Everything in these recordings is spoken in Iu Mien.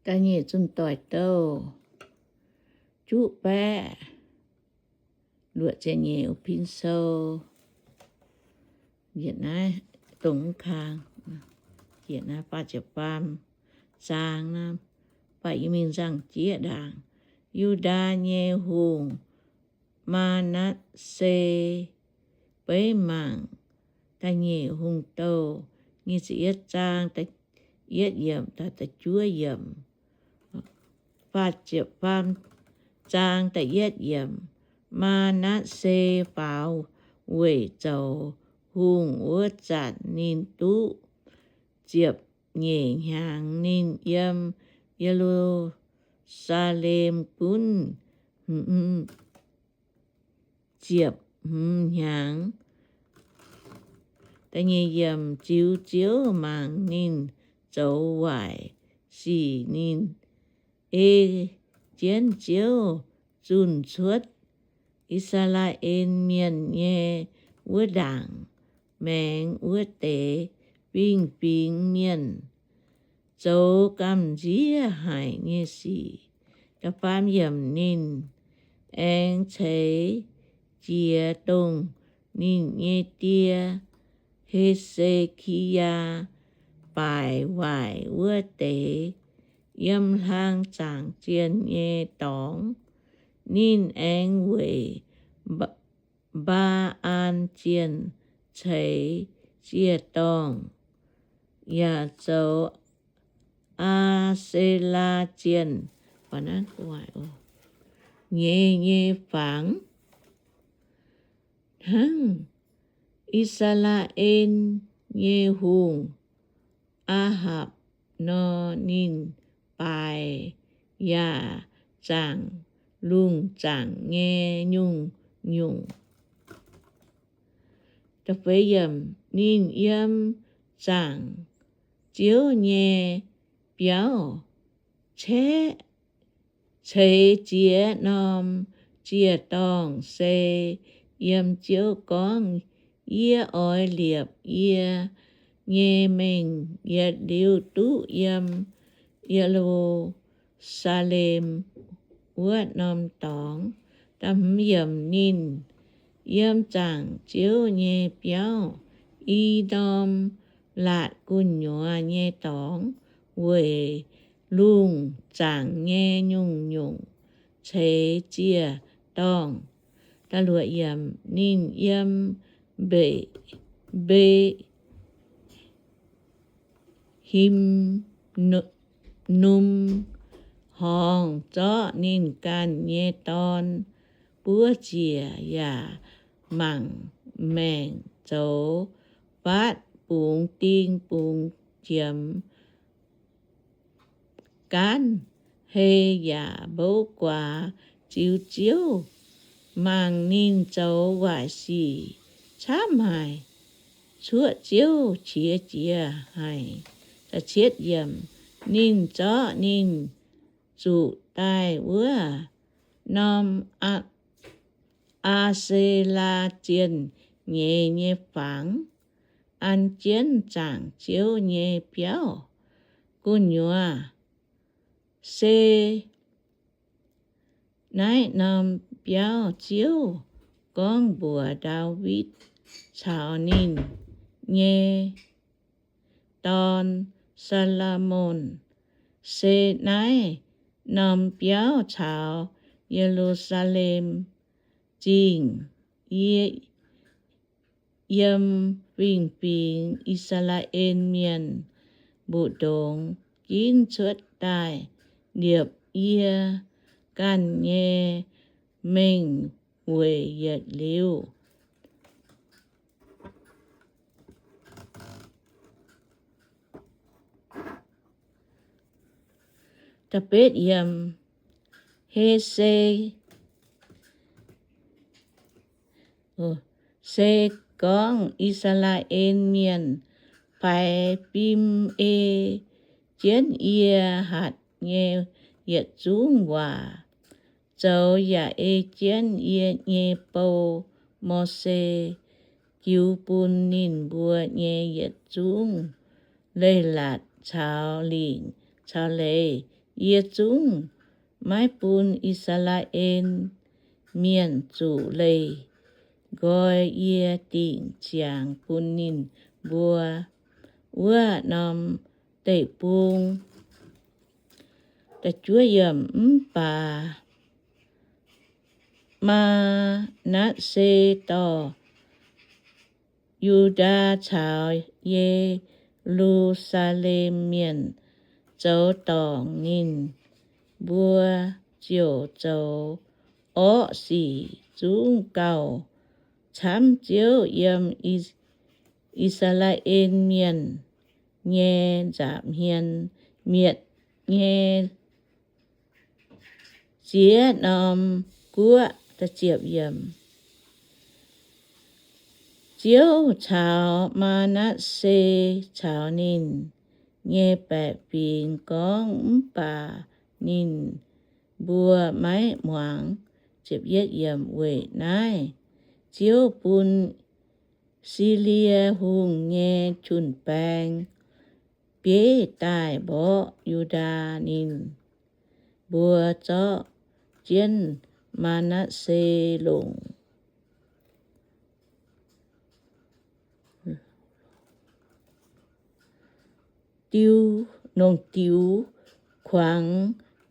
Da'nyeic Zunh Doic Douh, juqv baeqv luoqc ziepc nyeic, pin sou. Yietc naaiv dongh mv kang, yietc naaiv faah ziepc faam zaang naaiv, faah yie mingh nzangc-jieqv ndaangc. Yu^ndaa nyei hungh, Maa^natv^se, beiv mangc Da'nyeic Hungh Douh nyic ziepc yietv zaang da'yietv yiemc taux da'juov yiemc. Faah ziepc faam zaang da'yietv yiemc. Maa^natv^se faaux weic zoux hungh wuov zanc ninh duqv ziepc nyeic hnyangx. Ninh yiem Ye^lu^saa^lem gunv ziepc hmz hnyangx. Da'nyeic yiemc. Ziux Ziouv mangc ninh zoux waaic sic, ninh ei jienv Ziouv zunh cuotv I^saa^laa^en Mienh nyei wuov ndaangc maengx wuov deix fingx-fingx mienh zoux gamh nziev haic nyei sic. Da'faam yiemc. Ninh aengx ceix jiez dongh ninh nyei die, He^se^ki^yaa, baaic waaic wuov deix yiem hlang zaangc zienh nyei dorngx. Ninh aengx weic Mbaa^an Zienh ceix ziec-dorngh, yaac zoux Aa^se^laa Zienh nyeiz nyei fangx. Hnangv I^saa^laa^en nyei hungh, Aa^hapc, nor, ninh baaix yaac zaangc lungh zaangc nyei nyungc-nyungc. Ninh yiem zaangc Ziouv nyei biauv caeqv ceix ziex norm ziec-dorngh, se yiem Ziouv gorngv, Yie oix liepc yie nyei mengh yietc liuz duqv yiem Ye^lu^saa^lem wuov norm dorngx. Ninh yiem zaangc Ziouv nyei biauv i norm laatc gu'nyuoz nyei dorngx, weic lungh zaangc nyei nyungc-nyungc ceix ziec-dorngh. Ninh yiem Mbe- Mbe^hi^num Horngz zorqv ninh ganh nyei dorn buov ziec, yaac mangc maengc zoux fatv, bungx ding bungx jiemx, gaanv hei yaac mbouv guaax. Ziux Ziouv mangc ninh zoux waaic sic camv haic, cuoqv Ziouv qiex jiez haic. Ninh zorqv ninh zuqc daaih wuov norm Aa^se^laa Zienh nyeiz nyei fangx, an jienv zaangc Ziouv nyei biauv gu'nyuoz. Se naaiv norm biauv Ziouv gorngv mbuox Ndaawitv caux ninh nyei dorn, Saa^lo^morn, Se naaiv norm biauv caux Ye^lu^saa^lem Zingh, yie yiem fingx-fingx I^saa^laa^en Mienh mbu'ndongx ginv cuotv daaih, liepc yie ganh nyei mengh weic yietc liuz. He Se, Se gorngv I^saa^laa^en Mienh faix fim ei jienv yie hatc nyei yietc zungv waac, zoux yaac ei jienv yie nyei bou, Mose, jiu bun ninh mbuo nyei yietc zungv leiz-latc caux lingc caux leiz, Yie zungv maiv bun I^saa^laa^en Mienh zuqc leih nqoi yie dingc ziangx bun ninh mbuo wuov norm deic-bung. Mv baac Maa^natv^se dorh Yu^ndaa caux Ye^lu^saa^lem Mienh zoux dorngc. Ninh mbuo ziouc zoux orqv sic zungv gauh camv Ziouv yiem I^saa^laa^en Mienh nyei nza'hmien mietc nyei ziex norm guoqv. Ziouv caux Maa^natv^se caux ninh nyei baeqc fingx gorngv. Mv baac ninh mbuo maiv muangx. Weic naaiv Ziouv bun Silie Hungh nyei jun-baeng bieiv daaih mborqv Yu^ndaa. Ninh mbuo zorqv jienv Maa^natv^se longc diu, longc diux kuangx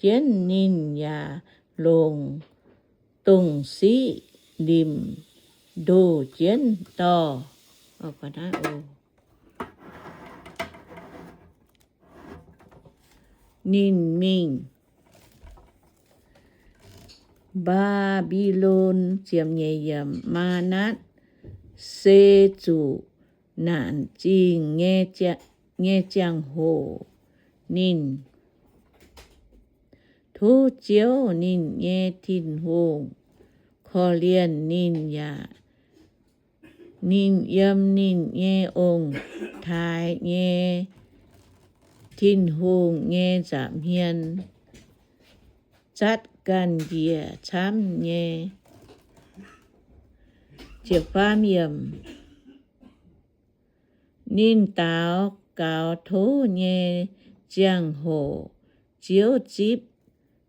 jienv ninh, yaac longc dongh siqv limc ndoh jienv dorh. Ninh mingh Mbaa^mbi^lon. Maa^natv^se zuqc naanc zingh nyei ziangh hoc, ninh tov Ziouv, ninh nyei Tin-Hungh, korv-lienh ninh, yaac ninh yiem ninh nyei ong-taaix nyei Tin-Hungh nyei nza'hmien zatv ganh njiec camv nyei. Ninh daux gaux tov nyei ziangh hoc, Ziouv zipv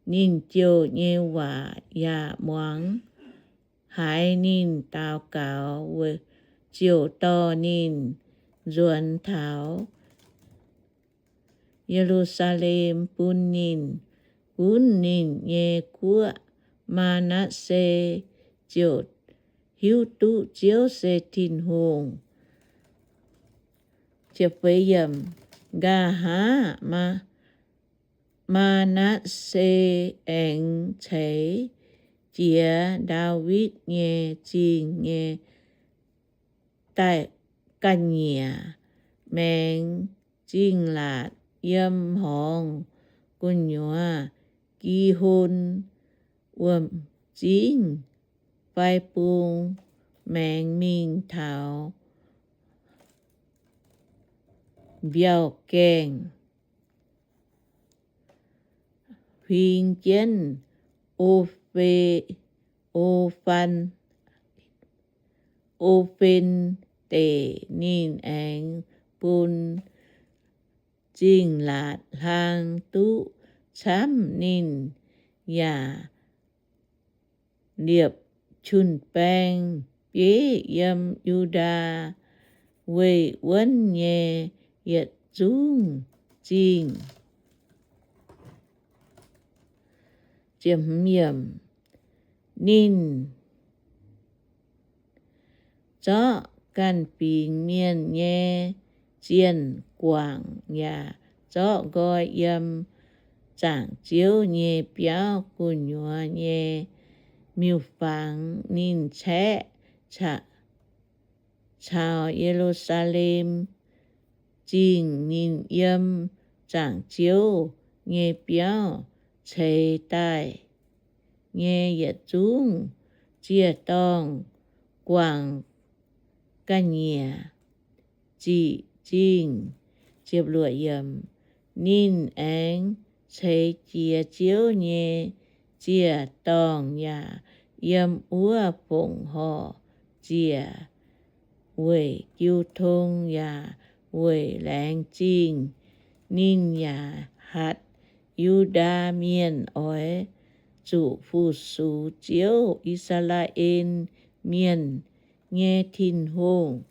ninh jouh nyei waac yaac muangx haiz ninh daux gaux, ziouc dorh ninh nzuonx taux Ye^lu^saa^lem bun ninh gunv ninh nyei guoqv. Maa^natv^se ziouc hiuv duqv Ziouv se Tin-Hungh. Nqa'haav Maa^natv^se aengx ceix jiez Ndaawitv nyei Zingh nyei daaih ga'nyiec maengx Zingh Laatc, yiem horngz gu'nyuoz Gihon wuom-zingv fai bung, maengx mingh taux mbiauh gaengh, huing jienv O^fe, O^fan, O^fen Deic. Ninh aengx bun Zingh Laatc hlang duqv camv. Ninh yaac liepc jun-baeng bieiv yiem Yu^ndaa weih wuonv nyei yietc zungv zingh. Ninh zorqv ganh fingx mienh nyei zienh guangc yaac zorqv nqoi yiem zaangc Ziouv nyei biauv gu'nyuoz nyei miuc-fangx. Ninh caeqv caux Ye^lu^saa^lem Zingh. Ninh yiem zaangc Ziouv nyei biauv ceix daaih nyei yietc zungv ziec-dorngh guangc ga'nyiec ziqc zingh. Ninh aengx ceix jiez Ziouv nyei ziec-dorngh yaac yiem wuov fongc horc ziec, weic jiu tong yaac weic laengz zingh. Ninh yaac hatc Yu^ndaa Mienh oix zuqc fu-sux Ziouv, I^saa^laa^en Mienh, nyei Tin-Hungh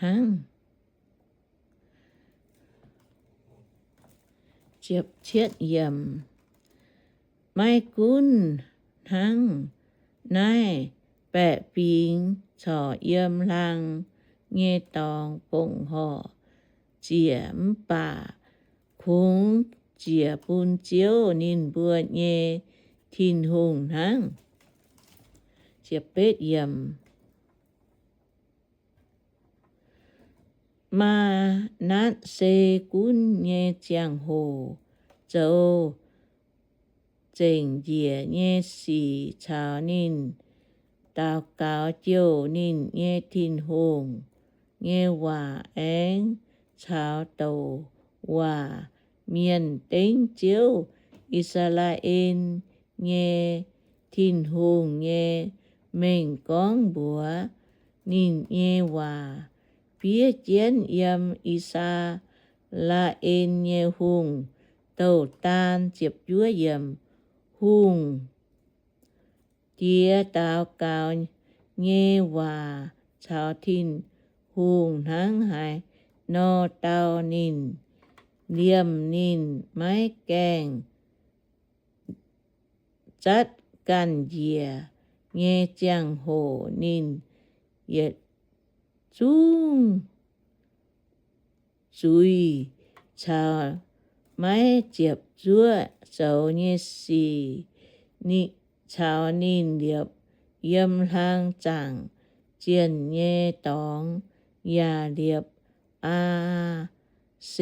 hnangv. Maiv gunv hnangv naaiv, baeqc fingx corc yiem hlang nyei dorngx fongc horc ziec, mv baac kungx ziec bun Ziouv, ninh mbuo nyei Tin-Hungh hnangv. Maa^natv^se gunv nyei ziangh hoc zoux zengc njiec nyei sic caux ninh daux gaux jouh ninh nyei Tin-Hungh nyei waac, aengx caux douc waac mienh dengv Ziouv, I^saa^laa^en nyei Tin-Hungh nyei mengh gorngv mbuox ninh nyei waac, fiev jienv yiem I^saa^laa^en nyei hungh douz-daan. Hungh diex daux gaux nyei waac caux Tin-Hungh hnangv haaix nor dau ninh, liemh ninh maiv gaengh zatv ganh njiec nyei ziangh hoc, ninh yietc zungv zuiz caux maiv ziepc zuoqv zoux nyei sic, caux ninh liepc yiem hlang zaangc zienh nyei dorngx, yaac liepc Aa^se^laa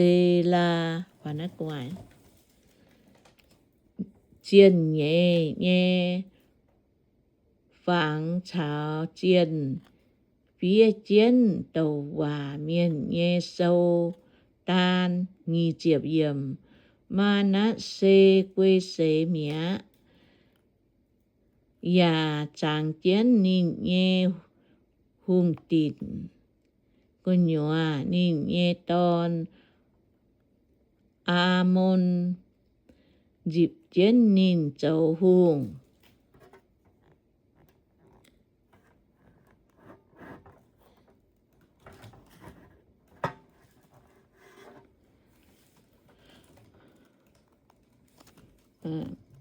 zienh nyeiz nyei fangx caux zienh fiev jienv douc waac mienh nyei sou daan. Maa^natv^se guei seix mi'aqv, yaac zangx jienv ninh nyei hungh dinc. Gu'nyuoz ninh nyei dorn, Aamon, nzipc jienv ninh zoux hungh.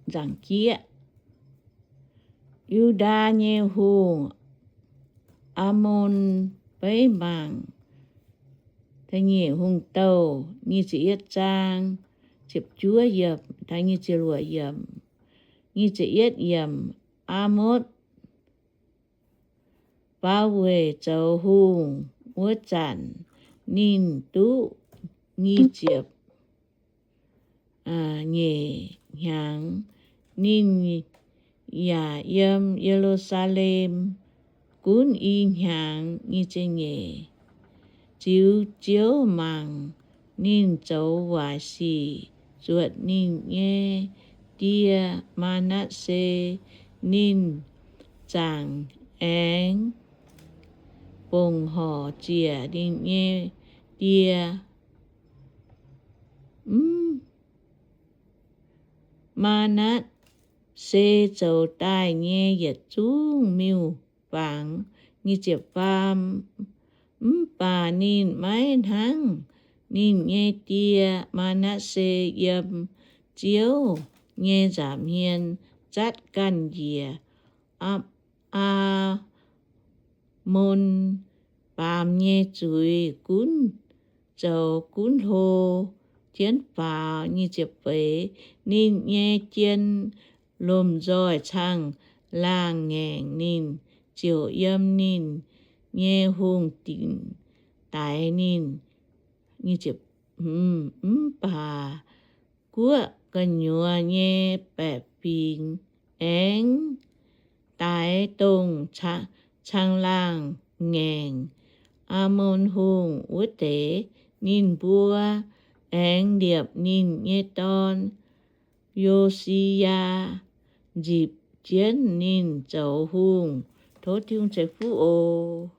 Nzaangc jieqv, Yu^ndaa nyei hungh, Aamon, beiv mangc da'nyeic Hungh Douh nyic ziepc yietv zaang, ziepc juov yiemc, nyic ziepc luoqc yiemc, nyic ziepc yietv yiemc. Aamon faaux weic zoux hungh wuov zanc, ninh duqv nyic ziepc nyeic hnyangx. Ninh yaac yiem Ye^lu^saa^lem gunv i hnyangx nyic ziepc nyeic. Ziux Ziouv mangc ninh zoux waaic sic zuotc ninh nyei die, Maa^natv^se. Ninh zaangc aengx fongc horc ziec ninh nyei die. Maa^natv^se zoux daaih nyei yietc zungv miuc-fangx, nyic ziepc faam, mv baac ninh maiv hnangv ninh nyei die, Maa^natv^se, yiem Ziouv nyei nza'hmien zatv ganh njiec. Aa^mon baamz nyei zuiz gunv zoux gunv hlo jienv faaux. Nyic ziepc feix, ninh nyei jien lomh nzoih caangh laangh ngaengc, ninh ziouc yiem ninh nyei hungh dinc daix ninh. Mv baac guoqv gu'nyuoz nyei baeqc fingx aengx daix dongh caangh laangh ngaengc Aamon Hungh wuov deix. Ninh mbuo aengx liepc ninh nyei dorn, Yo^si^yaa, nzipc jienv ninh zoux hungh. Tov Tin-Hungh ceix fuqv oc.